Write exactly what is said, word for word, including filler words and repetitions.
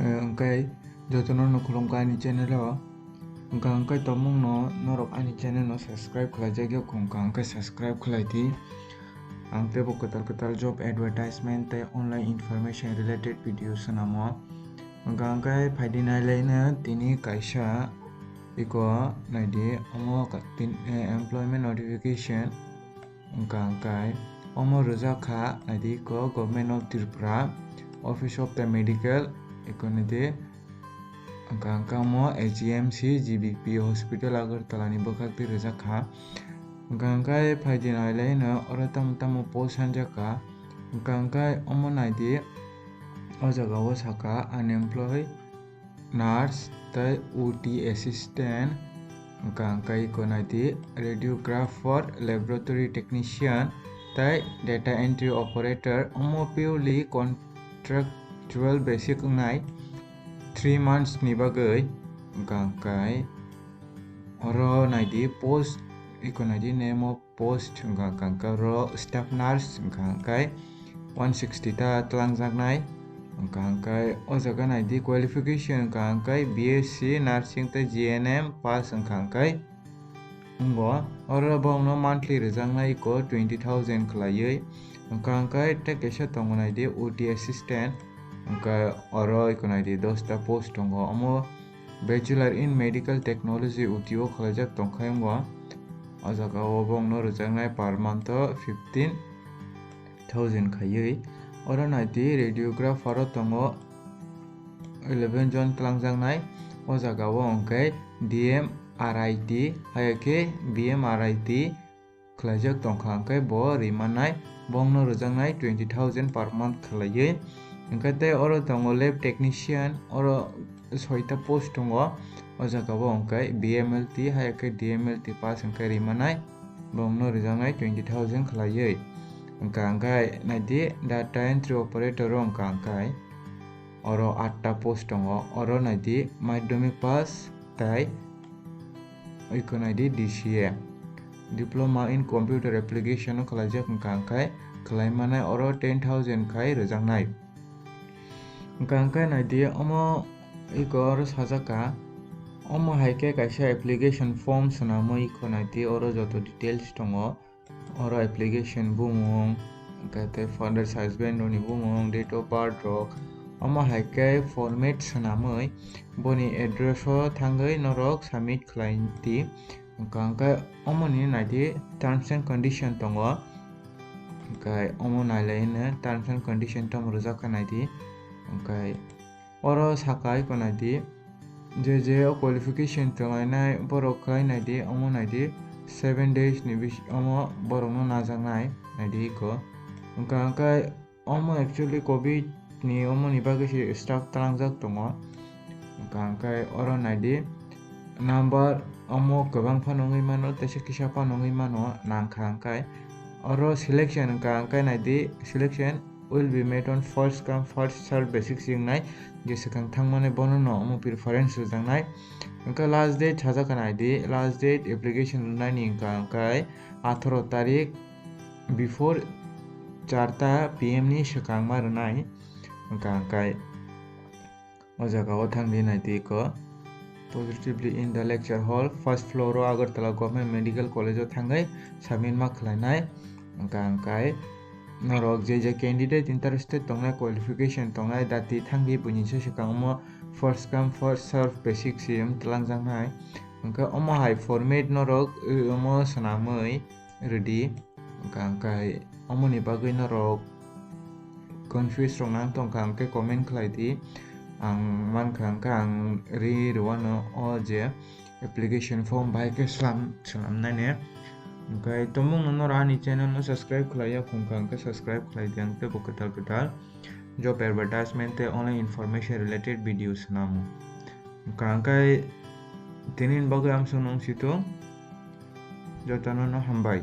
Hwnkhe jotono no khulumkha ani channel o. Hwnkha hwnkhe tongmung no norok ani channel no subscribe khlaijak ya khungkha hwnkhe subscribe khlai di. Ang teibo kwtal kwtal job advertisement tei online information related video swnamo. Hwnkha hwnkhe phaidi nailaino tini kaisa iko naidi omo ka-, tin-, eh, employment notification. Hwnkha hwnkhe omo rwjak kha naidi iko Government of Tripura, Office of the Medical, iko naidi hwnkha hwnkhe omo H M C G B P Hospital Agartala ni bwkhak twi rwjak kha. Hwnkha hwnkhe phaidi nailaino oro tamo tamo post sanjak kha. Hwnkha hwnkhe omo naidi o jaga o sakha unemployed nurse tei O T assistant, hwnkha hwnkhe iko naidi radiographer, laboratory technician tei data entry operator, omo purely contractual basic wngnai three months ni bagwi, hwnkha hwnkhe oro naidi post, iko naidi name of post hwnkha hwnkhe oro staff nurse hwnkha hwnkhe one sixty ta twlangjaknai. Hwnkha hwnkhe o jaga naidi qualification hwnkha hwnkhe B S C nursing tei G N M pass hwnkha hwnkhe wngo. Oro bongno monthly rwjaknai iko twenty thousand khwlaiwi. Hwnkha hwnkhe tei kaisa tongo naidi O T assistant, hwnkhe oro iko naidi dosta post tongo. Omo Bachelor in Medical Technology O T o khwlaijak tongkha wngo. O jaga o bongno rwjaknai per month o fifteen thousand khaiwi. Oro naidi radiographer o tongo eleven jon twlangjaknai. O jaga o hwnkhe D M R I T, haiya khe B M R I T khwlaijak tongkha, hwnkhe bo rimanai bongno rwjaknai twenty thousand per month khwlaiwi. Hwnkhe tei oro tongo lab technician, oro soita post tongo. O jaga o hwnkhe B M L T haiya khe D M L T pass hwnkhe rimanai bongno rwjaknai twenty thousand khwlaiwi. Hwnkha hwnkhe naidi data entry operator o hwnkha hwnkhe oro atta post tongo, oro naidi madhyamik pass tei iko naidi D C A, Diploma in Computer Application o khwlaijak hwnkha hwnkhe khwlaimanai oro ten thousand khai rwjaknai. Hwnkha hwnkhe naidi omo iko oro sajak kha, omo hai khe kaisa application form swnamwi iko naidi oro joto details tongo. Oro application bumung, hwnkhe tei father's husband rokni bumung, date of birth rok, omo hai khe format swnamwi boni address o thangwi norok submit khlai di. Hwnkha hwnkhe omoni naidi terms and condition tongo, hwnkhe omo nailaino terms and condition tamo rwjak kha naidi. Hwnkhe oro saka iko naidi, je je o qualification tonglainai borok khlai naidi, omo naidi seven days ni bis-, omo borokno najaknai naidi iko. Hwnkha hwnkhe omo actually covid ni omo ni bagwi se staff tlangjak tongo. Hwnkha hwnkhe oro naidi number omo kwbang phano wngwi mano, teisa kisa phano wngwi mano, nangkha hwnkhe oro selection hwnkha hwnkhe naidi selection will be made on first come first serve basis se wngnai, je swkang thangmani bono no omo preference rwjaknai. Hwnkhe last date sajak kha naidi, last date application rwnaini hwnkha hwnkhe atharo tarik before charta P M ni swkang ma rwnai. Hwnkha hwnkhe o jaga o thangdi naidi iko. Positively in the lecture hall, first floor o Agartala Government Medical College o thangwi submit ma khlainai. Hwnkha hwnkhe norok je je candidate interested tongnai, qualification tongnai, dati thangdi buini se swkang omo first come first serve basis se tlangjak nai. Hwnkhe omo hai format norok, eh, omo swnamwi rwdi. Hwnkha hwnkhe omoni bagwi norok confuse rok nang tongkha hwnkhe comment khlai di. Ang mankha hwnkhe ang ri rwano o je application form bahai khe slam, slamnani. Hwnkhe tongmung no norok ani channel no subscribe khlai ya khungkha hwnkhe subscribe khlai di, ang teibo kwtal kwtal job advertisement tei online information related video swnamo. Hwnkha hwnkhe tini ni bagwi amsong nung situng. Jotono no hambai.